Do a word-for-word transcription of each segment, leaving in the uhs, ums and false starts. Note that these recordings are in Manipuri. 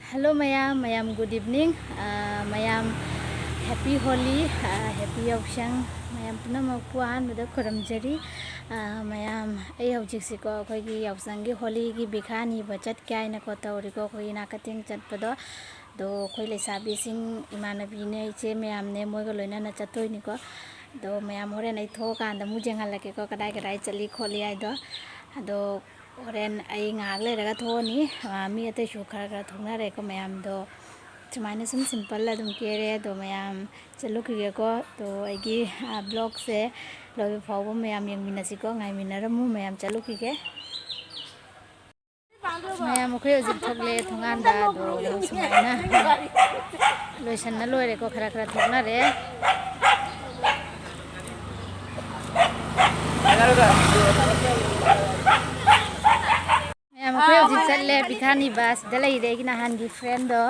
Hello ꯃꯌꯥꯝ, ꯃꯌꯥꯝ good evening꯫ ꯑꯥ, ꯃꯌꯥꯝ happy Holi, ꯑꯥ, happy ꯌꯥꯎꯁꯪ꯫ ꯃꯌꯥꯝ ꯄꯨꯝꯅꯃꯛꯄꯨ ꯑꯍꯥꯟꯕꯗ ꯈꯨꯔꯨꯝꯖꯔꯤ꯫ ꯑꯥ, ꯃꯌꯥꯝ, ꯑꯩ ꯍꯧꯖꯤꯛꯁꯤꯀꯣ ꯑꯩꯈꯣꯏꯒꯤ ꯌꯥꯎꯁꯪꯒꯤ ꯍꯣꯂꯤꯒꯤ ꯕꯤꯈꯥ ꯅꯤꯕ ꯆꯠꯀꯦ ꯍꯥꯏꯅꯀꯣ ꯇꯧꯔꯤꯀꯣ, ꯑꯩꯈꯣꯏꯒꯤ ꯅꯥꯀꯊꯦꯡ ꯆꯠꯄꯗꯣ꯫ ꯑꯗꯣ ꯑꯩꯈꯣꯏ ꯂꯩꯁꯥꯕꯤꯁꯤꯡ, ꯏꯃꯥꯟꯅꯕꯤꯅꯦ, ꯏꯆꯦ ꯃꯌꯥꯝꯅꯦ, ꯃꯣꯏꯒ ꯂꯣꯏꯅꯅ ꯆꯠꯇꯣꯏꯅꯤꯀꯣ꯫ ꯑꯗꯣ ꯃꯌꯥꯝ ꯍꯣꯔꯦꯟ ꯑꯩ ꯊꯣꯛꯑꯀꯥꯟꯗ ꯑꯃꯨꯛ ꯌꯦꯡꯍꯜꯂꯛꯀꯦꯀꯣ, ꯀꯗꯥꯏ ꯀꯗꯥꯏ ꯆꯠꯂꯤ ꯈꯣꯠꯂꯤ ꯍꯥꯏꯗꯣ꯫ ꯑꯗꯣ ꯍꯣꯔꯦꯟ ꯑꯩ ꯉꯥꯏꯍꯥꯛ ꯂꯩꯔꯒ ꯊꯣꯛꯑꯅꯤ꯫ ꯑꯥ, ꯃꯤ ꯑꯇꯩꯁꯨ ꯈꯔ ꯈꯔ ꯊꯣꯛꯅꯔꯦꯀꯣ꯫ ꯃꯌꯥꯝꯗꯣ ꯁꯨꯃꯥꯏꯅ ꯁꯨꯝ simple ꯑꯗꯨꯝ ꯀꯦꯔꯦ꯫ ꯑꯗꯣ ꯃꯌꯥꯝ ꯆꯠꯂꯨꯈꯤꯒꯦꯀꯣ꯫ ꯑꯗꯣ ꯑꯩꯒꯤ, ꯑꯥ, vlogꯁꯦ ꯂꯣꯏꯕ ꯐꯥꯎꯕ ꯃꯌꯥꯝ ꯌꯦꯡꯃꯤꯟꯅꯁꯤꯀꯣ, ꯉꯥꯏꯃꯤꯟꯅꯔꯝꯃꯨ꯫ ꯃꯌꯥꯝ ꯆꯠꯂꯨꯈꯤꯒꯦ꯫ ꯃꯌꯥꯝ ꯑꯩꯈꯣꯏ ꯍꯧꯖꯤꯛ ꯊꯣꯛꯂꯛꯑꯦ ꯊꯣꯡꯒꯥꯟꯗ꯫ ꯑꯗꯣ ꯁꯨꯃꯥꯏꯅ ꯂꯣꯏꯁꯟꯅ ꯂꯣꯏꯔꯦꯀꯣ, ꯈꯔ ꯈꯔ ꯊꯣꯛꯅꯔꯦ꯫ ꯃꯌꯥꯝ ꯑꯩꯈꯣꯏ ꯍꯧꯖꯤꯛ ꯆꯠꯂꯦ ꯄꯤꯊꯥꯅꯤꯕ꯫ ꯁꯤꯗ ꯂꯩꯔꯦ ꯑꯩꯒꯤ ꯅꯍꯥꯟꯒꯤ friendꯗꯣ꯫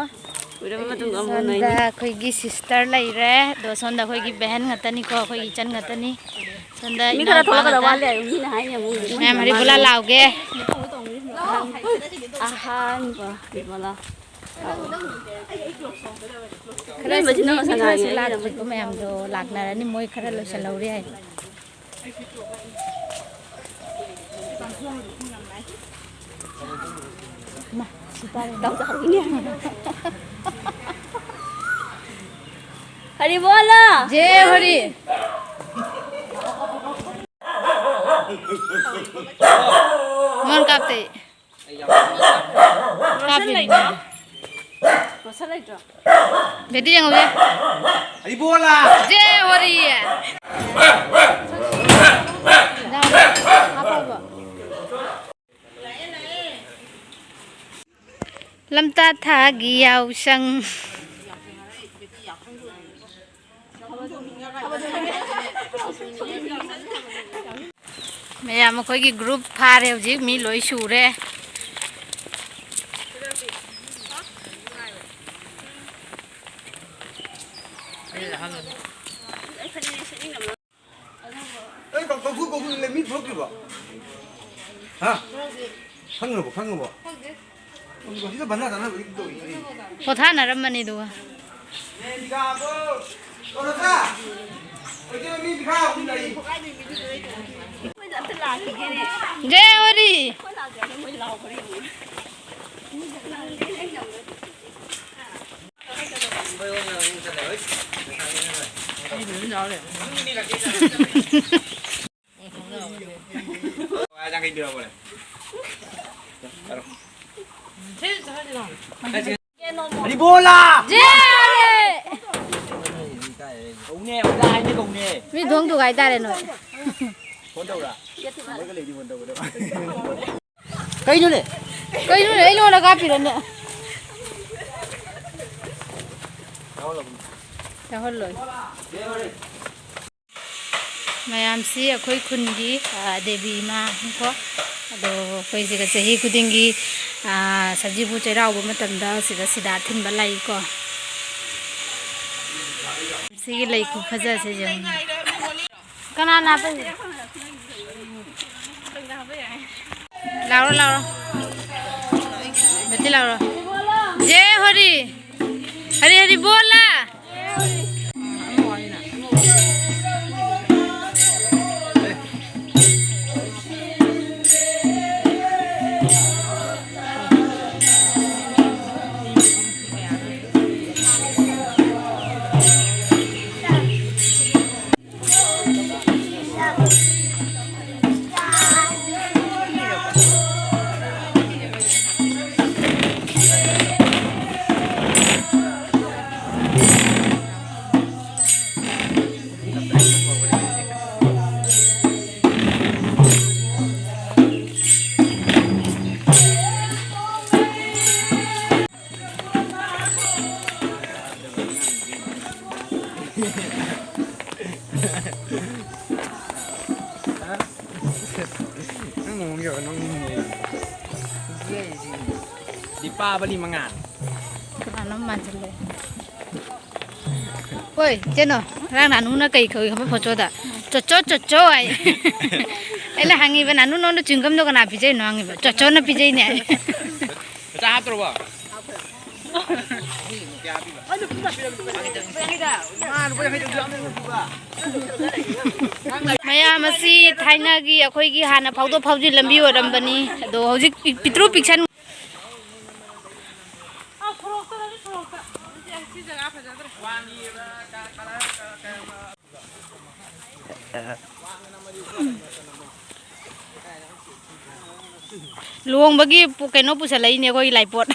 ꯀꯨꯏꯔꯕ ꯃꯇꯨꯡꯗ ꯑꯃꯨꯛ ꯁꯣꯝꯗ ꯎꯅꯩꯅꯦ꯫ ꯑꯩꯈꯣꯏꯒꯤ sister ꯂꯩꯔꯦ꯫ ꯑꯗꯣ ꯁꯣꯝꯗ ꯑꯩꯈꯣꯏꯒꯤ ꯕꯦꯍꯟ ꯉꯥꯛꯇꯅꯤꯀꯣ, ꯑꯩꯈꯣꯏꯒꯤ ꯏꯆꯟ ꯉꯥꯛꯇꯅꯤ꯫ ꯁꯣꯝꯗ ꯃꯤ ꯈꯔ ꯏꯅꯥꯎꯄꯥ ꯊꯣꯛꯂꯛꯀꯗꯕ ꯉꯥꯛꯇ꯫ ꯋꯥꯠꯂꯤ ꯍꯥꯏꯌꯨ, ꯃꯤꯅ ꯍꯥꯏꯅꯤ ꯑꯃꯨꯛ ꯍꯧꯖꯤꯛ ꯃꯣꯏ ꯃꯌꯥꯝ ꯍꯔꯤꯕꯣꯂꯥ ꯃꯥꯜꯂꯦ꯫ ꯂꯥꯎꯒꯦ꯫ ꯑꯍꯥꯟꯕ ꯍꯔꯤꯕꯣꯂꯥ꯫ ꯈꯔ ꯅꯣꯏ ꯃꯆꯤꯟ ꯃꯤ ꯃꯅꯥꯎ ꯈꯔꯁꯨ ꯁꯥꯟꯅꯔꯤꯉꯩ ꯂꯥꯛꯇ꯭ꯔꯤꯀꯣ, ꯃꯌꯥꯝꯗꯣ ꯂꯥꯛꯅꯔꯅꯤ, ꯃꯣꯏ ꯈꯔ ꯂꯣꯏꯁꯤꯜꯍꯧꯔꯤ ꯍꯥꯏ꯫ ꯃꯥ, ꯁꯤ ꯇꯥꯔꯦ꯫ ꯍꯔꯤꯕꯣꯂꯥ! ꯖꯦ ꯍꯔꯤ! ꯃꯣꯟ ꯀꯥꯞꯇꯦ꯫ ꯔꯣꯁꯟ ꯀꯥꯞꯄꯤꯅꯦ꯫ ꯂꯩꯇ꯭ꯔꯣ? ꯔꯣꯁꯟ ꯂꯩꯇ꯭ꯔꯣ? ꯕꯦꯇꯤ ꯌꯦꯡꯍꯧꯁꯦ꯫ ꯍꯔꯤꯕꯣꯂꯥ! ꯖꯦ ꯍꯣꯔꯤ! ꯍꯥꯞꯄꯕꯣ? ꯂꯝꯇꯥ ꯊꯥꯒꯤ ꯌꯥꯎꯁꯪ꯫ ꯃꯌꯥꯝ ꯑꯩꯈꯣꯏꯒꯤ group ꯐꯥꯔꯦ ꯍꯧꯖꯤꯛ, ꯃꯤ ꯂꯣꯏ ꯁꯨꯔꯦ꯫ ꯑꯩ ꯀꯧ-, ꯀꯧꯊꯣꯛ, ꯀꯧꯊꯣꯛ, ꯃꯤ ꯊꯣꯛꯇ꯭ꯔꯤꯕꯣ? ꯍꯥ? ꯈꯪꯉꯕꯣ? ꯈꯪꯉꯕꯣ? ꯄꯣꯊꯥꯅꯔꯝꯕꯅꯤ ꯑꯗꯨꯒ꯫ ꯖꯦ ꯍꯣꯔꯤ꯫ ꯔꯤꯕꯣꯂꯥ! ꯖꯦ! ꯀꯧꯅꯦ, ꯑꯣꯖꯥ ꯍꯥꯏꯅ ꯀꯧꯅꯦ꯫ ꯃꯤ ꯊꯣꯡ ꯊꯨꯒꯥꯏ ꯇꯥꯔꯦ ꯅꯣꯏ꯫ ꯐꯣꯟ ꯇꯧꯔꯥ? ꯃꯣꯏꯒ ꯂꯩꯗꯤ ꯐꯣꯟ ꯇꯧꯒꯗꯕ꯫ ꯀꯩꯅꯣꯅꯦ? ꯀꯩꯅꯣꯅꯦ? ꯑꯩ ꯅꯉꯣꯟꯗ ꯀꯥꯞꯄꯤꯔꯣꯅꯦ? ꯌꯥꯎꯍꯜꯂꯣꯏ꯫ ꯃꯌꯥꯝꯁꯤ ꯑꯩꯈꯣꯏ ꯈꯨꯟꯒꯤ, ꯑ, ꯗꯦꯕꯤ ꯏꯃꯥꯅꯤꯀꯣ꯫ ꯑꯗꯣ ꯑꯩꯈꯣꯏꯁꯤꯒ ꯆꯍꯤ ꯈꯨꯗꯤꯡꯒꯤ, ꯑ, ꯁꯖꯤꯕꯨ ꯆꯩꯔꯥꯎꯕ ꯃꯇꯝꯗ ꯁꯤꯗ ꯁꯤꯗꯥ ꯊꯤꯟꯕ ꯂꯥꯛꯏꯀꯣ꯫ ꯁꯤꯒꯤ ꯂꯩ ꯈꯨꯐꯖꯁꯦ ꯌꯦꯡꯉꯨ꯫ ꯀꯅꯥꯅ ꯍꯥꯞꯄꯛꯏꯅꯣ? ꯂꯥꯎꯔꯣ, ꯂꯥꯎꯔꯣ꯫ ꯕꯦꯇꯤ ꯂꯥꯎꯔꯣ꯫ ꯖꯦ ꯍꯣꯔꯤ꯫ ꯍꯔꯤ ꯍꯔꯤ ꯕꯣꯂꯥ꯫ ꯅꯪ ꯃꯑꯣꯡꯁꯦ ꯌꯥꯝ ꯅꯣꯛꯅꯤꯡꯉꯦ꯫ ꯗꯤꯄꯥꯕꯂꯤ ꯃꯉꯥꯜ꯫ ꯀꯅꯥꯅꯣꯝ ꯃꯥꯟꯁꯤꯜꯂꯦ꯫ ꯍꯣꯏ, ꯀꯩꯅꯣ, ꯉꯔꯥꯡ ꯅꯥꯅꯨꯅ ꯀꯩ ꯀꯧꯏ ꯈꯪꯕ꯭ꯔꯥ ꯐꯣꯇꯣꯗ? ꯆꯣꯆꯣ, ꯆꯣꯆꯣ ꯍꯥꯏ꯫ ꯑꯩꯅ ꯍꯪꯉꯤꯕ, "ꯅꯥꯅꯨ, ꯅꯉꯣꯟꯗ ꯆ꯭ꯋꯤꯡꯒꯝꯗꯣ ꯀꯅꯥ ꯄꯤꯖꯩꯅꯣ?" ꯍꯪꯉꯤꯕ꯫ "ꯆꯣꯆꯣꯅ ꯄꯤꯖꯩꯅꯦ" ꯍꯥꯏ꯫ ꯃꯆꯥ ꯍꯥꯞꯇ꯭ꯔꯕꯣ? ꯃꯌꯥꯝ ꯑꯁꯤ ꯊꯥꯏꯅꯒꯤ ꯑꯩꯈꯣꯏꯒꯤ ꯍꯥꯟꯅ ꯐꯥꯎꯗꯣꯛ ꯐꯥꯎꯖꯤꯟ ꯂꯝꯕꯤ ꯑꯣꯏꯔꯝꯕꯅꯤ, ꯑꯗꯣ ꯍꯧꯖꯤꯛ ꯄꯤꯛꯇ꯭ꯔꯨ ꯄꯤꯛꯁꯟ꯫ ꯂꯨꯍꯣꯡꯕꯒꯤ ꯄꯨ-, ꯀꯩꯅꯣ ꯄꯨꯁꯜꯂꯛꯏꯅꯦ ꯑꯩꯈꯣꯏꯒꯤ ꯂꯥꯏꯄꯣꯠ꯫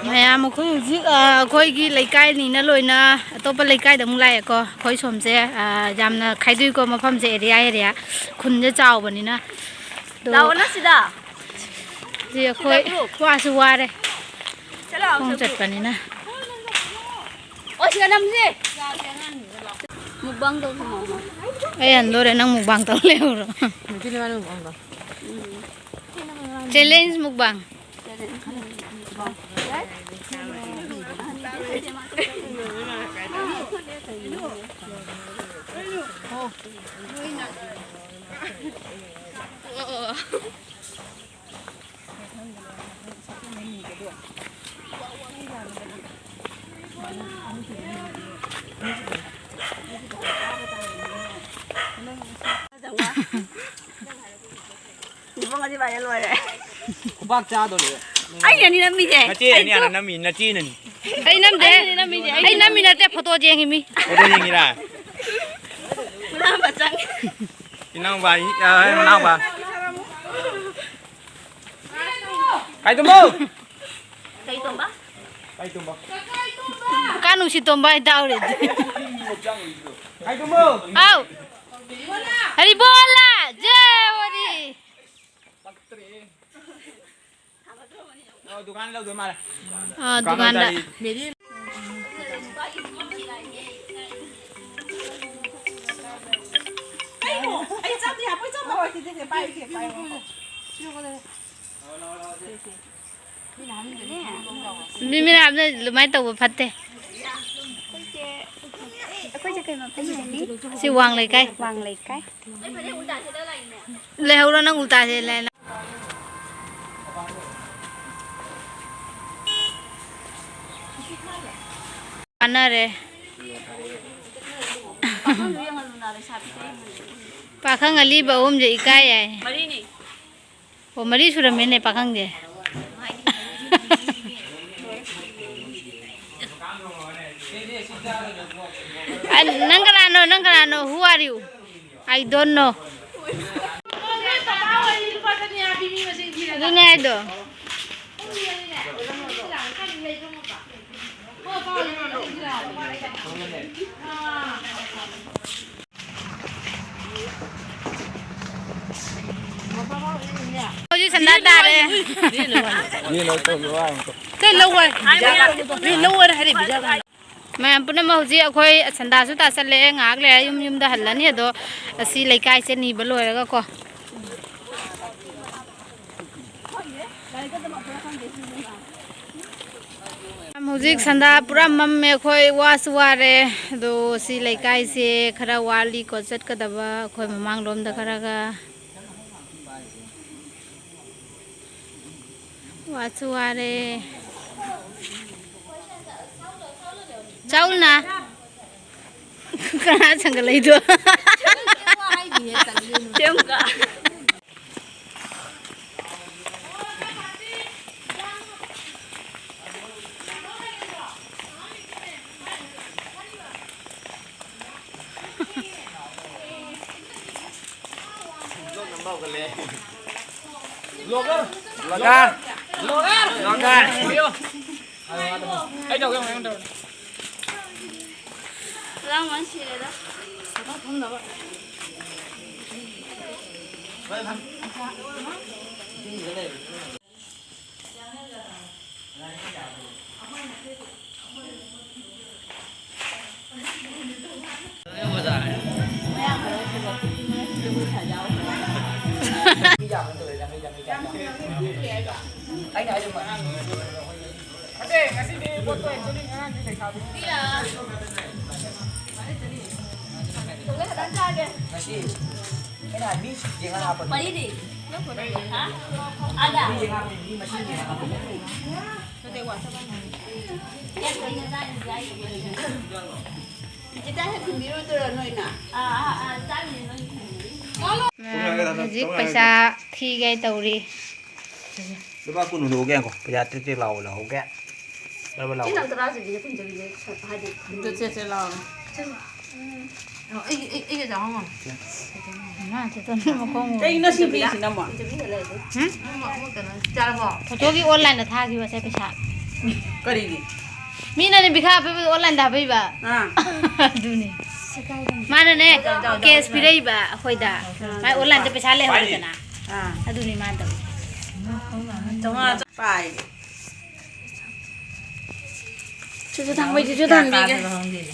ꯃꯌꯥꯝ, ꯑꯩꯈꯣꯏ ꯍꯧꯖꯤꯛ, ꯑ, ꯑꯩꯈꯣꯏꯒꯤ ꯂꯩꯀꯥꯏꯅꯤꯅ ꯂꯣꯏꯅ ꯑꯇꯣꯞꯄ ꯂꯩꯀꯥꯏꯗ ꯑꯃꯨꯛ ꯂꯥꯛꯑꯦꯀꯣ꯫ ꯑꯩꯈꯣꯏ ꯁꯣꯝꯁꯦ, ꯑ, ꯌꯥꯝꯅ ꯈꯥꯏꯗꯣꯛꯏꯀꯣ ꯃꯐꯝꯁꯦ, ꯑꯦꯔꯤꯌꯥ ꯑꯦꯔꯤꯌꯥ꯫ ꯈꯨꯟꯁꯦ ꯆꯥꯎꯕꯅꯤꯅ꯫ ꯑꯗꯣ ꯂꯥꯛꯑꯣꯅ ꯁꯤꯗ꯫ ꯁꯤ ꯑꯩꯈꯣꯏ ꯁꯤꯗ group꯫ ꯋꯥꯁꯨ ꯋꯥꯔꯦ꯫ ꯆꯠꯂꯣ, ꯈꯣꯡ ꯁꯤꯗ group꯫ ꯆꯠꯄꯅꯤꯅ꯫ ꯑꯣ, ꯁꯤꯗ ꯅꯝꯁꯦ꯫ Mukbang ꯇꯧꯁꯤ ꯃꯥꯃꯥ꯫ ꯑꯩ ꯍꯟꯗꯣꯔꯦ, ꯅꯪ mukbang ꯇꯧ ꯂꯩꯍꯧꯔꯣ꯫ ꯎꯝ꯫ Challenge mukbang꯫ ꯂꯨꯄꯥ ꯉꯁꯤ ꯚꯥꯏꯔꯦꯜ ꯑꯣꯏꯔꯦ꯫ ꯈꯨꯕꯥꯛ ꯆꯥꯗꯣꯔꯦ꯫ ꯑꯩꯅꯅꯤ ꯅꯝꯃꯤꯁꯦ꯫ ꯅꯆꯦꯅꯅꯤ ꯍꯥꯟꯅ ꯅꯝꯃꯤ, ꯅꯆꯦꯅꯅꯤ꯫ ꯑꯩ ꯅꯝꯗꯦ꯫ ꯑꯩꯅꯅꯤ ꯅꯝꯃꯤꯁꯦ꯫ ꯑꯩ ꯅꯝꯃꯤ ꯅꯠꯇꯦ, photo ꯌꯦꯡꯉꯤꯃꯤ꯫ Photo ꯌꯦꯡꯉꯤꯔꯥ? ꯃꯅꯥꯎ ꯃꯆꯥ꯫ ꯏꯅꯥꯎꯕ, ꯏ-, ꯑ, ꯃꯅꯥꯎꯕ꯫ ꯀꯥꯏꯗꯃꯣ? ꯀꯩ ꯇꯣꯝꯕ? ꯀꯥꯏꯗꯃꯣ? ꯀꯥ ꯅꯨꯡꯁꯤ ꯇꯣꯝꯕ ꯍꯥꯏ ꯇꯥꯎꯔꯦ ꯑꯗꯨ꯫ ꯀꯥꯏꯗꯃꯣ? ꯍꯥꯎ꯫ ꯍꯔꯤꯕꯣꯂꯥ, ꯖꯦ ꯍꯣꯔꯤ꯫ ꯑꯣ, ꯗꯨꯀꯥꯟ ꯂꯧꯗꯣꯏ ꯃꯥꯜꯂꯦ꯫ ꯑꯥ, ꯗꯨꯀꯥꯟ ꯗꯨꯀꯥꯟꯗ꯫ ꯑꯣꯏꯇꯥꯔꯗꯤ ꯀꯩꯅꯣ? ꯑꯩ ꯆꯥꯗ꯭ꯔꯤ ꯍꯥꯏꯕ, ꯑꯩ ꯆꯥꯗ꯭ꯔꯤ ꯍꯥꯏꯕ꯫ ꯄꯥꯏꯒꯦ, ꯄꯥꯏꯒꯦ꯫ ꯃꯤ ꯃꯤꯅ ꯍꯥꯞꯅ ꯑꯗꯨꯃꯥꯏꯅ ꯇꯧꯕ ꯐꯠꯇꯦ꯫ ꯑꯩꯈꯣꯏꯁꯦ, ꯑꯩꯈꯣꯏꯁꯦ ꯀꯩ ꯃꯐꯝ ꯍꯥꯏꯅꯤ? ꯁꯤ ꯋꯥꯡ ꯂꯩꯀꯥꯏ꯫ ꯋꯥꯡ ꯂꯩꯀꯥꯏ꯫ ꯂꯩꯍꯧꯔꯣ ꯅꯪ ꯎꯜꯇꯥꯁꯦ ꯂꯩ꯫ ꯀꯥꯟꯅꯔꯦ꯫ ꯄꯥꯈꯪ ꯑꯂꯤꯕ ꯑꯍꯨꯝꯁꯦ ꯏꯀꯥꯏ ꯌꯥꯏ꯫ ꯑꯣ, ꯃꯔꯤ ꯁꯨꯔꯝꯃꯦꯅꯦ ꯄꯥꯈꯪꯁꯦ꯫ ꯑ, ꯅꯪ ꯀꯅꯥꯅꯣ? ꯅꯪ ꯀꯅꯥꯅꯣ? Who are you? I don't know. ꯑꯗꯨꯅꯦ ꯍꯥꯏꯗꯣ꯫ ꯍꯧꯖꯤꯛ ꯁꯟꯗꯥ ꯇꯥꯔꯦ꯫ ꯀꯩ ꯂꯧ ꯍꯥꯏ? ꯃꯤ ꯂꯧ ꯍꯥꯏꯔ ꯍꯥꯏꯔꯛꯏ ꯃꯤꯗ꯫ ꯃꯌꯥꯝ ꯄꯨꯝꯅꯃꯛ ꯍꯧꯖꯤꯛ ꯑꯩꯈꯣꯏ ꯁꯟꯗꯥꯁꯨ ꯇꯥꯁꯜꯂꯛꯑꯦ꯫ ꯉꯥꯏꯍꯥꯛ ꯂꯩꯔ ꯌꯨꯝ ꯌꯨꯝꯗ ꯍꯜꯂꯅꯤ꯫ ꯑꯗꯣ ꯑꯁꯤ ꯂꯩꯀꯥꯏꯁꯦ ꯅꯤꯕ ꯂꯣꯏꯔꯒꯀꯣ꯫ ꯍꯧꯖꯤꯛ ꯁꯟꯗꯥ ꯄꯨꯔꯥ ꯃꯝꯃꯦ꯫ ꯑꯩꯈꯣꯏ ꯋꯥꯁꯨ ꯋꯥꯔꯦ꯫ ꯑꯗꯣ ꯁꯤ ꯂꯩꯀꯥꯏꯁꯦ ꯈꯔ ꯋꯥꯠꯂꯤꯀꯣ ꯆꯠꯀꯗꯕ꯫ ꯑꯩꯈꯣꯏ ꯃꯃꯥꯡꯂꯣꯝꯗ ꯈꯔꯒ ꯋꯥꯁꯨ ꯋꯥꯔꯦ꯫ ꯆꯥꯎꯅ꯫ ꯀꯅꯥ ꯁꯪꯒꯠꯂꯛꯏꯗꯣ? ꯁꯦꯝꯒ꯫ ꯂꯣꯒꯔ꯫ ꯂꯣꯒꯔ꯫ ꯂꯣꯒꯔ꯫ ꯑꯩ ꯇꯧꯒꯦ, ꯑꯃꯨꯛ ꯇꯧꯔꯣ꯫ ꯂꯥꯡ ꯃꯟ ꯁꯤꯔꯦꯗ꯫ ꯑꯩꯅ ꯍꯥꯏꯗꯣ ꯃꯥ-, ꯅꯠꯇꯦ, ꯉꯁꯤꯗꯤ ꯄꯣꯠꯇꯣ actually ꯉꯔꯥꯡꯗꯤ ꯂꯩꯁꯥꯕꯤ꯫ ꯉꯁꯤ ꯑꯩꯅ ꯍꯥꯏ ꯃꯤ ꯌꯦꯡꯉ ꯍꯥꯞꯄꯗꯣ꯫ ꯃꯔꯤꯗꯤ? ꯍꯥ? ꯑꯥꯗ? ꯃꯤ ꯌꯦꯡꯉ ꯍꯥꯞꯄꯗꯤ ꯃꯤ ꯃꯁꯤꯡ ꯌꯦꯡꯉ ꯍꯥꯞꯄꯗꯤ꯫ ꯍꯧꯖꯤꯛ ꯄꯩꯁꯥ ꯊꯤꯒꯦ ꯇꯧꯔꯤ꯫ ꯂꯨꯄꯥ ꯀꯨꯟ ꯍꯨꯟꯗꯣꯛꯑꯒꯦ ꯉꯥꯏꯈꯣ꯫ ꯄꯩꯁꯥ ꯇꯦꯛ ꯇꯦꯛ ꯂꯥꯎꯕ ꯂꯧꯍꯧꯒꯦ꯫ ꯂꯧꯕ ꯂꯥꯎꯕ꯫ ꯁꯤ ꯅꯪ ꯇꯔꯥꯁꯤꯗꯤ ꯀꯨꯟ ꯆꯠꯂꯤꯁꯦ ꯍꯥꯏꯗꯤ꯫ ꯑꯗꯨ ꯆꯦ ꯆꯦ ꯂꯥꯎ꯫ ꯑꯣ, ꯑꯩ, ꯑꯩ, ꯑꯩꯒ ꯆꯥꯍꯧꯉꯝ꯫ ꯃꯥ ꯆꯦ ꯇꯣꯟ ꯃꯈꯣꯡ ꯀꯩꯅꯣ ꯁꯤ ꯐꯤꯁꯤꯅ ꯑꯃꯨꯛ? ꯍꯨꯝ? ꯑꯃꯨꯛ, ꯑꯃꯨꯛ ꯀꯩꯅꯣ ꯆꯥꯔꯕꯣ? ꯐꯣꯇꯣꯒꯤ online ꯊꯥꯈꯤꯕꯁꯦ ꯄꯩꯁꯥ꯫ ꯀꯔꯤꯒꯤ? ꯃꯤꯅꯅꯦ ꯕꯤꯈꯥ ꯍꯥꯞꯄꯤꯕ online ꯗ ꯍꯥꯞꯄꯤꯕ꯫ ꯑꯥ꯫ ꯑꯗꯨꯅꯤ꯫ ꯃꯥꯅꯅꯦ cash ꯄꯤꯔꯛꯏꯕ ꯑꯩꯈꯣꯏꯗ꯫ ꯑꯥ꯫ ꯃꯥꯏ online ꯗ ꯄꯩꯁꯥ ꯂꯩꯍꯧꯔꯦꯗꯅ꯫ ꯑꯥ꯫ ꯑꯗꯨꯅꯤ ꯃꯥꯅ ꯇꯧꯔꯤꯁꯦ꯫ ꯆꯥꯝꯃꯉꯥ ꯄꯥꯏ꯫ ꯆꯨꯆꯨ ꯊꯥꯡꯕꯩ ꯆꯨꯆꯨ ꯊꯥꯡꯕꯤꯒꯦ꯫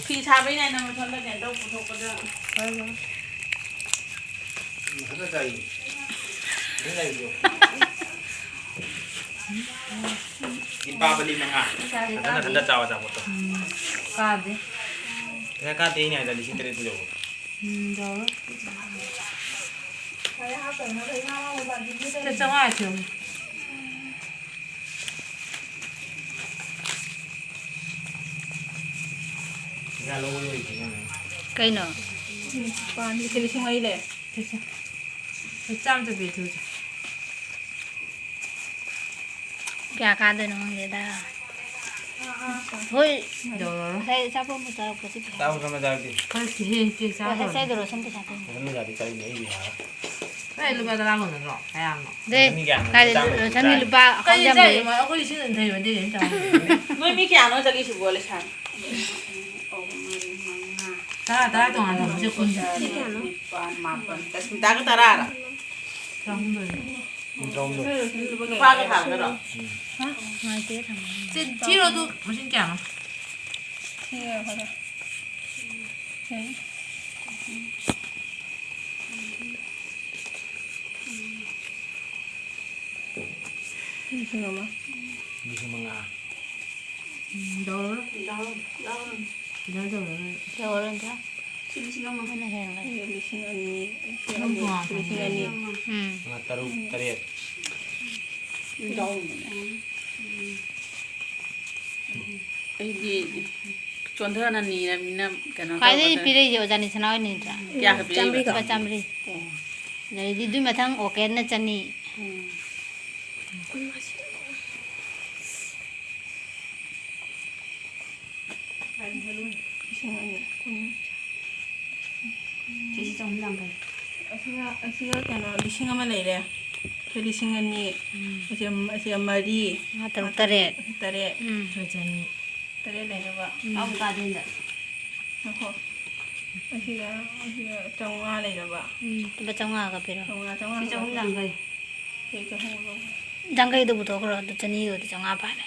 ꯐꯤ ꯁꯥꯕꯩꯅꯦ ꯅꯪ ꯃꯊꯟꯗ ꯀꯩꯅꯣ ꯇꯧ ꯄꯨꯊꯣꯛꯄꯗ꯫ ꯃꯊꯟꯇ ꯆꯥꯏꯌꯦ꯫ ꯃꯊꯟꯇ ꯆꯥꯏꯌꯦ꯫ ꯗꯤꯄꯥꯕꯂꯤ ꯃꯉꯥ꯫ ꯃꯊꯟꯇ, ꯃꯊꯟꯇ ꯆꯥꯎ ꯑꯆꯥꯄꯣꯠꯇꯣ꯫ ꯎꯝ꯫ ꯀꯥꯗꯦ꯫ ꯄꯩꯁꯥ ꯀꯥꯗꯦ ꯑꯩꯅ ꯍꯥꯏꯗ ꯂꯤꯁꯤꯡ ꯇꯔꯦꯠꯇꯨ ꯌꯧꯕ꯫ ꯎꯝ, ꯌꯧꯔꯣꯏ꯫ ꯁꯦ, ꯆꯥꯝꯃꯉꯥ ꯊꯤꯌꯣ꯫ ꯀꯩꯅꯣ? ꯄꯥꯟꯒꯤꯁꯦ ꯂꯤꯁꯤꯡ ꯃꯔꯤ ꯂꯩꯔꯦ꯫ ꯁꯦ, ꯁꯦ꯫ ꯆꯥꯝꯃ ꯆꯠꯄꯤ ꯊꯤꯌꯨꯁꯦ꯫ ꯀꯌꯥ ꯀꯥꯗꯣꯏꯅꯣ ꯈꯪꯗꯦꯗ꯫ ꯍꯣꯏ꯫ ꯌꯧꯔꯔꯣꯏ꯫ ꯉꯁꯥꯏ ꯑꯆꯥꯄꯣꯠ ꯑꯃ ꯆꯥꯔꯛꯄꯁꯤ ꯄꯩꯁꯥ꯫ ꯆꯥꯕ ꯈꯔ ꯆꯥꯔꯛꯀꯦ꯫ ꯈꯔ ꯍꯦ, ꯍꯦ, ꯆꯥ ꯍꯣꯏ, ꯂꯣꯏꯔꯦ꯫ ꯉꯁꯥꯏꯗꯣ ꯔꯣꯁꯟ ꯄꯩꯁꯥ ꯄꯤꯔꯝꯃꯦ꯫ ꯔꯣꯁꯟ ꯄꯩꯁꯥꯗꯤ ꯀꯔꯤꯅꯣ ꯑꯩꯒꯤ ꯍꯥꯏꯔ? ꯑꯩ ꯂꯨꯄꯥ ꯇꯔꯥ ꯀꯨꯟ ꯅꯠꯇ꯭ꯔꯣ? ꯀꯌꯥꯅꯣ? ꯗꯦ, ꯔꯣꯁꯟꯒꯤ ꯀꯌꯥꯅꯣ? ꯀꯥꯏꯗ ꯂꯨꯄꯥ ꯆꯥꯝꯃ ꯔꯣꯁꯟꯒꯤ ꯆꯥꯏ꯫ ꯂꯨꯄꯥ ꯀꯩ ꯑꯍꯨꯝ ꯆꯥꯏ? ꯂꯩ꯫ ꯑꯩꯈꯣꯏ ꯁꯤ ꯑꯗꯨꯝ ꯊꯩꯕ ꯑꯗꯨꯏꯅꯦ ꯑꯩꯅ ꯆꯥꯕ꯫ ꯅꯣꯏ ꯃꯤ ꯀꯌꯥꯅꯣ ꯆꯠꯂꯤꯁꯤꯕꯣ, ꯂꯩꯁꯥꯕꯤ? ꯇꯔꯥ, ꯇꯔꯥ ꯇꯣꯉꯥꯟ ꯊꯝꯃꯁꯦ ꯀꯨꯟ꯫ ꯅꯤꯄꯥꯟ, ꯃꯥꯄꯟ, ꯁꯁꯃꯤꯇꯥꯒ ꯇꯔꯥꯔ? ꯇꯔꯥꯍꯨꯝꯗꯣꯏ꯫ ꯅꯨꯄꯥꯒ ꯊꯥꯔꯒꯔꯣ? ꯍꯥ? ꯅꯨꯡꯉꯥꯏꯇꯦ, ꯊꯝꯃꯣ꯫ ꯁꯤ ꯊꯤꯔꯣ ꯑꯗꯨ ꯃꯁꯤꯡ ꯀꯌꯥꯅꯣ? ꯊꯤꯔꯣ, ꯍꯣꯏ, ꯍꯣꯏ꯫ ꯁꯦ꯫ ꯂꯤꯁꯤꯡ ꯑꯃ꯫ ꯂꯤꯁꯤꯡ ꯃꯉꯥ꯫ ꯎꯝ, ꯌꯧꯔꯔꯣꯏ꯫ ꯌꯧꯔꯔꯣꯏ꯫ ꯌꯧꯔꯔꯣꯏ꯫ ꯌꯧꯔꯔꯣꯏꯗ꯫ ꯁꯤ ꯂꯤꯁꯤꯡ ꯑꯃ꯫ ꯑꯩꯅ ꯍꯦꯟꯒꯅꯤ꯫ ꯑꯩ ꯂꯤꯁꯤꯡ ꯑꯅꯤ, ꯑꯩ ꯑꯗꯨꯝ ꯇꯣꯉꯥꯟ ꯂꯤꯁꯤꯡ ꯑꯅꯤ꯫ ꯎꯝ꯫ ꯃꯉꯥ, ꯇꯔꯨꯛ, ꯇꯔꯦꯠ꯫ ꯌꯥꯎꯔꯝꯕꯅꯦ꯫ ꯑꯩꯗꯤ ꯆꯣꯟꯊꯅ ꯅꯤꯔꯕꯅꯤꯅ ꯀꯩꯅꯣ ꯈ꯭ꯋꯥꯏꯗꯒꯤ ꯇꯧꯒꯗ꯭ꯔꯥ? ꯄꯤꯔꯛꯏꯁꯦ ꯑꯣꯖꯥ ꯅꯤꯁꯅꯥ ꯍꯣꯏꯅ ꯅꯠꯇ꯭ꯔꯥ? ꯀꯌꯥ ꯈꯛ ꯄꯤꯔꯛꯏꯕ? ꯂꯨꯄꯥ ꯆꯥꯝꯃꯔꯤ꯫ ꯑꯣ꯫ ꯑꯗꯩꯗꯤ ꯑꯗꯨꯏ ꯃꯊꯪ ꯑꯣꯀꯦꯟꯅ ꯆꯅꯤ꯫ ꯎꯝ꯫ ꯂꯤꯁꯤꯡ ꯑꯅꯤ꯫ ꯆꯍꯤ ꯆꯍꯨꯝ ꯌꯥꯡꯈꯩ꯫ ꯑꯁꯤꯒ, ꯑꯁꯤꯒ ꯀꯩꯅꯣ, ꯂꯤꯁꯤꯡ ꯑꯃ ꯂꯩꯔꯦ꯫ ꯁꯤ ꯂꯤꯁꯤꯡ ꯑꯅꯤ꯫ ꯎꯝ꯫ ꯑꯁꯤ ꯑꯝ-, ꯑꯁꯤ ꯃꯔꯤ꯫ ꯃꯉꯥ, ꯇꯔꯨꯛ, ꯇꯔꯦꯠ꯫ ꯇꯔꯦꯠ꯫ ꯎꯝ꯫ ꯂꯨꯄꯥ ꯆꯅꯤ꯫ ꯇꯔꯦꯠ ꯂꯩꯅꯕ꯫ ꯎꯝ꯫ ꯑꯃꯨꯛ ꯀꯥꯗꯦꯟꯗ꯫ ꯉꯥꯏꯈꯣ꯫ ꯑꯁꯤꯒ, ꯑꯁꯤꯒ ꯆꯥꯝꯃꯉꯥ ꯂꯩꯅꯕ꯫ ꯎꯝ, ꯂꯨꯄꯥ ꯆꯥꯝꯃꯉꯥꯒ ꯄꯤꯔꯣ꯫ ꯆꯥꯝꯃꯉꯥ, ꯆꯥꯝꯃꯉꯥ ꯁꯤ ꯆꯍꯨꯝ ꯌꯥꯡꯈꯩ꯫ ꯁꯤ ꯆꯍꯨꯝ ꯂꯧ꯫ ꯌꯥꯡꯈꯩꯗꯣ ꯄꯨꯊꯣꯛꯈ꯭ꯔꯣ, ꯑꯗꯨ ꯆꯅꯤꯒꯗꯤ ꯆꯥꯝꯃꯉꯥ ꯐꯥꯔꯦ꯫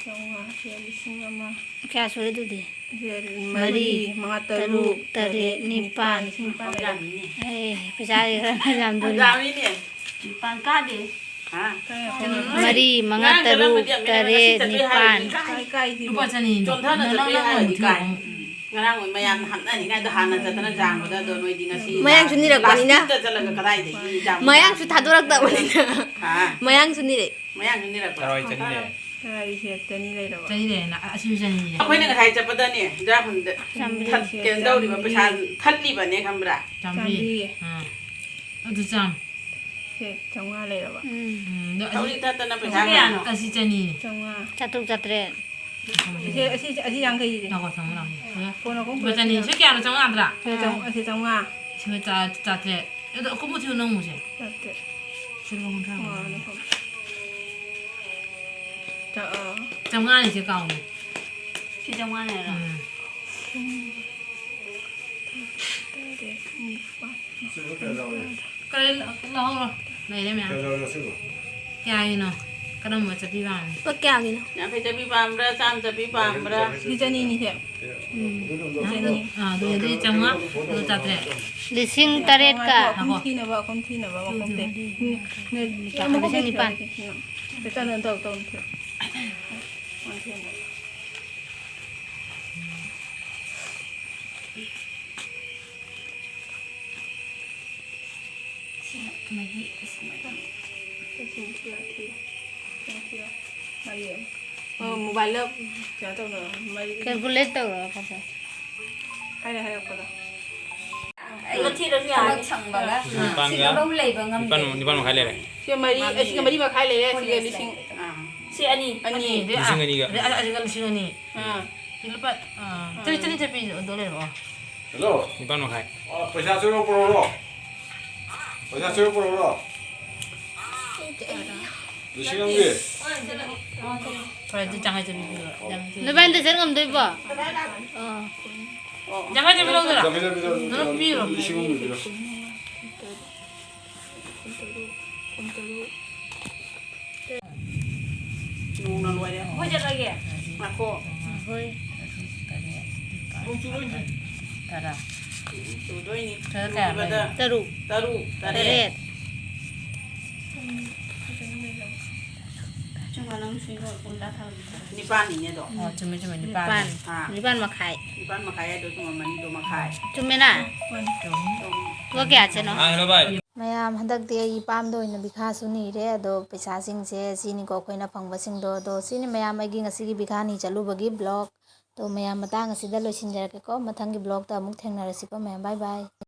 ꯆꯥꯝꯃꯉꯥ, ꯁꯦ ꯂꯤꯁꯤꯡ ꯑꯃ꯫ ꯀꯌꯥ ꯁꯨꯔꯦ ꯑꯗꯨꯗꯤ? ꯁꯦ ꯃꯔꯤ, ꯃꯔꯤ, ꯃꯉꯥ, ꯇꯔꯨꯛ, ꯇꯔꯨꯛ, ꯇꯔꯦꯠ, ꯇꯔꯦꯠ, ꯅꯤꯄꯥꯜ꯫ ꯅꯤꯄꯥꯜ, ꯂꯤꯁꯤꯡ ꯅꯤꯄꯥꯜ ꯂꯩꯔꯦ꯫ ꯌꯥꯝꯃꯤꯅꯦ꯫ ꯑꯦ, ꯄꯩꯁꯥ ꯈꯔ ꯌꯥꯝꯗꯣꯔꯤ꯫ ꯌꯥꯝꯃꯤꯅꯦ꯫ ꯅꯤꯄꯥꯜ ꯀꯥꯗꯦ꯫ ꯍꯥ? ꯀꯌꯥ ꯐꯪꯉꯦ? ꯃꯔꯤ, ꯃꯉꯥ, ꯉꯔꯥꯡ ꯇꯔꯨꯛ, ꯆꯠꯂꯝꯕꯗꯤ ꯌꯥꯝꯃꯤꯅꯦ, ꯇꯔꯦꯠ, ꯉꯁꯤ ꯆꯠꯄꯩ ꯍꯥꯏꯔꯗꯤ ꯅꯤꯄꯥꯜ꯫ ꯀꯥꯏ, ꯀꯥꯏ, ꯀꯥꯏ ꯁꯤꯕꯣ? ꯂꯨꯄꯥ ꯆꯅꯤꯅꯦ꯫ ꯆꯣꯟꯊꯅ ꯅꯪ, ꯆꯠꯄꯩ ꯅꯪ ꯍꯥꯏꯔꯗꯤ ꯑꯃꯨꯛ ꯀꯥꯏ꯫ ꯊꯤꯔꯛꯑꯣ꯫ ꯉꯔꯥꯡ ꯃꯌꯥꯝꯅ ꯍꯥꯞꯅꯔꯤꯉꯩꯗ ꯍꯥꯟꯅ ꯆꯠꯇꯅ ꯌꯥꯝꯕꯗ ꯑꯗꯣ ꯅꯣꯏꯗꯤ ꯉꯁꯤ ꯃꯌꯥꯡꯁꯨ ꯅꯤꯔꯛꯄꯅꯤꯅ꯫ ꯂꯥꯁ ꯃꯤꯅꯤꯠꯇ ꯆꯠꯂꯒ ꯀꯗꯥꯏꯗꯒꯤ ꯌꯥꯝꯕ ꯃꯌꯥꯡꯁꯨ ꯌꯥꯝꯕ ꯊꯥꯗꯣꯔꯛꯇꯕꯅꯤꯅ꯫ ꯍꯥ? ꯃꯌꯥꯡꯁꯨ ꯅꯤꯔꯛꯑꯦ꯫ ꯃꯌꯥꯡꯁꯨ ꯅꯤꯔꯛꯄ꯫ ꯇꯔꯥꯏ ꯆꯅꯤ ꯂꯩꯔꯦ꯫ ꯇꯔꯥꯏꯁꯦ ꯆꯅꯤ ꯂꯩꯔꯕ? ꯆꯅꯤ ꯂꯩꯔꯦꯅ, ꯑꯁꯤꯁꯨ ꯆꯅꯤ ꯂꯩꯔꯦ꯫ ꯑꯩꯈꯣꯏꯅ ꯉꯁꯥꯏ ꯆꯠꯄꯗꯅꯦ, ꯗ꯭ꯔꯥꯏꯚꯔꯗ ꯆꯥꯝꯃꯔꯤ꯫ ꯊꯠ-, ꯀꯩꯅꯣ ꯇꯧꯔꯤꯕ, ꯄꯩꯁꯥ ꯆꯥꯝꯃꯔꯤ꯫ ꯊꯠꯂꯤꯕꯅꯦ, ꯈꯪꯕ꯭ꯔꯥ? ꯆꯥꯝꯃꯔꯤ꯫ ꯆꯥꯝꯃꯔꯤ꯫ ꯑꯥ꯫ ꯑꯗꯨ ꯆꯥꯝ꯫ ꯁꯦ, ꯆꯥꯝꯃꯉꯥ ꯂꯩꯔꯕ? ꯎꯝ꯫ ꯎꯝ, ꯑꯗꯣ ꯑꯁꯤ ꯊꯧꯔꯤ ꯊꯠꯇꯅ ꯄꯩꯁꯥ ꯀꯌꯥꯅꯣ? ꯑꯁꯤ ꯆꯅꯤꯅꯦ꯫ ꯆꯥꯝꯃꯉꯥ꯫ ꯆꯥꯇ꯭ꯔꯨꯛ, ꯆꯥꯇ꯭ꯔꯦꯠ꯫ ꯑꯁꯤ, ꯑꯁꯤ, ꯑꯁꯤ ꯌꯥꯡꯈꯩꯁꯦ꯫ ꯂꯥꯛꯑꯣ, ꯆꯥꯝꯃꯉꯥ ꯂꯥꯛꯑꯣ꯫ ꯐꯣꯟ ꯑꯀꯨꯝ ꯂꯨꯄꯥ ꯆꯅꯤ꯫ ꯄꯨꯔꯛꯑꯣ꯫ ꯁꯤ ꯀꯌꯥꯅꯣ? ꯆꯥꯝꯃꯉꯥ ꯅꯠꯇ꯭ꯔꯥ? ꯁꯤ ꯆꯥꯝ-, ꯑꯁꯤ ꯆꯥꯝꯃꯉꯥ꯫ ꯁꯤ ꯆꯥ-, ꯆꯥꯇ꯭ꯔꯦꯠ꯫ ꯑꯗꯣ ꯑꯀꯨꯝꯕ ꯊꯤꯌꯨ ꯅꯪ ꯑꯃꯨꯛꯁꯦ꯫ ꯆꯥꯇ꯭ꯔꯦꯠ꯫ ꯁꯤ ꯂꯨꯄꯥ ꯀꯨꯟꯊ꯭ꯔꯥ꯫ ꯆꯥꯝꯃꯉꯥꯅꯤ꯫ ꯆꯥ-, ꯑ꯫ ꯆꯥꯝꯃꯉꯥꯅꯤ ꯁꯦ ꯀꯥꯎꯅꯤ꯫ ꯁꯤ ꯆꯥꯝꯃꯉꯥꯅꯦ ꯍꯥꯏꯔꯣ? ꯎꯝ꯫ ꯇꯔꯦꯠ, ꯅꯤꯄꯥꯜ꯫ ꯀꯔꯤ ꯂ-, ꯂꯧꯍꯧꯔꯣ꯫ ꯂꯩꯔꯦ ꯃꯌꯥꯝ꯫ ꯀꯌꯥꯒꯤꯅꯣ? ꯀꯔꯝꯕ ꯆꯠꯄꯤ ꯄꯥꯝꯃꯤ? ꯂꯨꯄꯥ ꯀꯌꯥꯒꯤꯅꯣ? ꯌꯥꯡꯈꯩ ꯆꯠꯄꯤ ꯄꯥꯝꯕ꯭ꯔꯥ, ꯆꯥꯝꯃ ꯆꯠꯄꯤ ꯄꯥꯝꯕ꯭ꯔꯥ? ꯁꯤ ꯆꯅꯤꯅꯤꯁꯦ꯫ ꯎꯝ꯫ ꯆꯅꯤ꯫ ꯑꯥ, ꯑꯗꯨ ꯑꯣꯏꯔꯗꯤ ꯆꯥꯝꯃꯉꯥ, ꯑꯗꯨ ꯆꯥꯇ꯭ꯔꯦꯠ꯫ ꯂꯤꯁꯤꯡ ꯇꯔꯦꯠꯀ꯫ ꯉꯥꯏꯈꯣ, ꯑꯩꯈꯣꯏ ꯊꯤꯅꯕ, ꯑꯩꯈꯣꯏ ꯊꯤꯅꯕ, ꯃꯈꯣꯡ ꯇꯦꯛ꯫ ꯎꯝ꯫ ꯂꯤꯁꯤꯡ ꯅꯤꯄꯥꯟ꯫ ꯇꯧ, ꯇꯧ, ꯇꯧ꯫ ꯁꯤꯅ ꯃꯍꯤ, ꯁꯤꯅ ꯊꯤꯌꯣ, ꯊꯤꯌꯣ, ꯊꯤꯌꯣ, ꯊꯤꯌꯣ꯫ ꯃꯔꯤ ꯑꯃ꯫ ꯑꯣ, ꯃꯣꯕꯥꯏꯜꯗ ꯀꯩꯅꯣ ꯇꯧꯅꯔꯣ, ꯃꯔꯤ꯫ Calculate ꯇꯧꯔꯣ, ꯐꯖꯅ꯫ ꯍꯥꯏꯔꯦ, ꯍꯥꯏꯔꯛꯄꯗꯣ꯫ ꯑꯩ ꯊꯕꯛ ꯁꯪꯕꯒ ꯅꯤꯄꯥꯟꯒ ꯁꯤꯒ ꯂꯧ ꯂꯩꯕ ꯉꯝꯗꯦ꯫ ꯅꯤꯄꯥꯟ, ꯅꯤꯄꯥꯟ ꯃꯈꯥꯏ ꯂꯩꯔꯦ꯫ ꯁꯤꯒ ꯃꯔꯤ, ꯑꯦ, ꯁꯤꯒ ꯃꯔꯤ ꯃꯈꯥꯏ ꯂꯩꯔꯦ, ꯁꯤꯒ ꯂꯤꯁꯤꯡ, ꯑꯥ꯫ ꯁꯤ ꯑꯅꯤ꯫ ꯑꯅꯤ꯫ ꯑꯅꯤ, ꯑꯗꯩ, ꯂꯤꯁꯤꯡ ꯑꯅꯤꯒ꯫ ꯑꯗꯩ, ꯑ-, ꯑꯁꯤꯒ ꯂꯤꯁꯤꯡ ꯑꯅꯤ꯫ ꯑꯥ꯫ ꯁꯤ ꯂꯨꯄꯥ, ꯑꯥ, ꯆꯅꯤ, ꯆꯅꯤ ꯆꯠꯄꯤꯗꯣ ꯂꯩꯔꯛꯑꯣ꯫ ꯍꯜꯂꯣ꯫ ꯅꯤꯄꯥꯟ ꯃꯈꯥꯏ꯫ ꯑ, ꯄꯩꯁꯥ ꯆꯦꯔꯣ ꯄꯨꯔꯛꯎꯔꯣ? ꯄꯩꯁꯥ ꯆꯦꯔꯣ ꯄꯨꯔꯛꯎꯔꯣ? ꯂꯤꯁꯤꯡ ꯑꯃꯒꯤ꯫ ꯍꯣꯏ, ꯑꯗꯨ ꯆꯥꯡꯈꯩ ꯆꯠꯄꯤ ꯄꯤꯔꯣ꯫ ꯅꯣꯏꯕꯥꯅꯤꯗ ꯆꯠ ꯉꯝꯗꯣꯏꯕꯣ? ꯑꯥ꯫ ꯆꯥꯡꯈꯩ ꯆꯠꯄꯤ ꯂꯧꯗꯣꯏꯔꯣ? ꯆꯥꯡꯈꯩ ꯆꯠꯄꯤ ꯂꯧꯗꯣꯏꯔꯣ? ꯑꯗꯨꯝ ꯄꯤꯔꯣ꯫ ꯂꯤꯁꯤꯡ ꯑꯃ ꯄꯤꯔꯣ꯫ ꯅꯣꯡꯅ ꯂꯣꯏꯔꯦ꯫ ꯑꯩꯈꯣꯏ ꯆꯠꯂꯒꯦ꯫ ꯉꯥꯏꯈꯣ꯫ ꯍꯣꯏ꯫ ꯅꯣꯡ ꯆꯨꯗꯣꯏꯅꯤ꯫ ꯇꯔꯥ꯫ ꯆꯨꯗꯣꯏꯅꯤ꯫ ꯇꯔꯥ ꯀꯌꯥ ꯆꯨꯈꯤꯕꯗ ꯂꯩ? ꯇꯔꯨꯛ꯫ ꯇꯔꯨꯛ, ꯇꯔꯦꯠ꯫ ꯇꯔꯦꯠ꯫ ꯅꯤꯄꯥꯟꯅꯤꯅꯦ ꯑꯗꯣ꯫ ꯑꯣ, ꯆꯨꯝꯃꯦ, ꯆꯨꯝꯃꯦ, ꯅꯤꯄꯥꯟ꯫ ꯅꯤꯄꯥꯟ꯫ ꯑꯥ꯫ ꯅꯤꯄꯥꯟ ꯃꯈꯥꯏ꯫ ꯅꯤꯄꯥꯟ ꯃꯈꯥꯏ ꯍꯥꯏꯗꯣ ꯆꯨꯝꯃꯝꯃꯅꯤ, ꯑꯗꯣ ꯃꯈꯥꯏ꯫ ꯆꯨꯝꯃꯦꯅ? ꯆꯨꯝꯃꯤ꯫ ꯂꯨꯄꯥ ꯀꯌꯥ ꯆꯦꯅꯣ? ꯃꯌꯥꯝ, ꯍꯟꯗꯛꯇꯤ ꯑꯩ ꯏꯄꯥꯝꯗ ꯑꯣꯏꯅ ꯚꯤꯈꯥꯁꯨ ꯅꯤꯔꯦ꯫ ꯑꯗꯣ ꯄꯩꯁꯥꯁꯤꯡꯁꯦ ꯁꯤꯅꯤꯀꯣ ꯑꯩꯈꯣꯏꯅ ꯐꯪꯕꯁꯤꯡꯗꯣ꯫ ꯑꯗꯣ ꯁꯤꯅꯤ ꯃꯌꯥꯝ ꯑꯩꯒꯤ ꯉꯁꯤꯒꯤ ꯚꯤꯈꯥ ꯅꯤ ꯆꯠꯂꯨꯕꯒꯤ vlog꯫ ꯑꯗꯣ ꯃꯌꯥꯝ ꯃꯇꯥꯡ ꯑꯁꯤꯗ ꯂꯣꯏꯁꯤꯟꯖꯔꯒꯦꯀꯣ꯫ ꯃꯊꯪꯒꯤ vlogꯇ ꯑꯃꯨꯛ ꯊꯦꯡꯅꯔꯁꯤꯀꯣ ꯃꯌꯥꯝ꯫ Bye bye꯫